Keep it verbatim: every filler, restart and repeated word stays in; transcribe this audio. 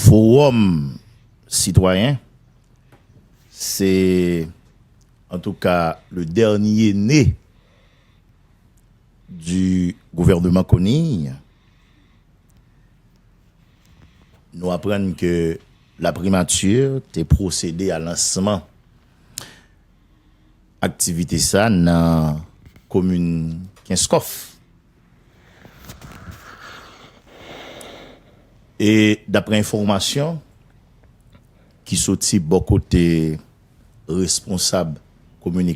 Forum Citoyen, c'est en tout cas le dernier né du gouvernement Conille. Nou aprann ke la primati te pwosede a lansman aktivite sa nan komin Kenskòf. E daprè enfòmasyon ki soti bò kote responsab kominikasyon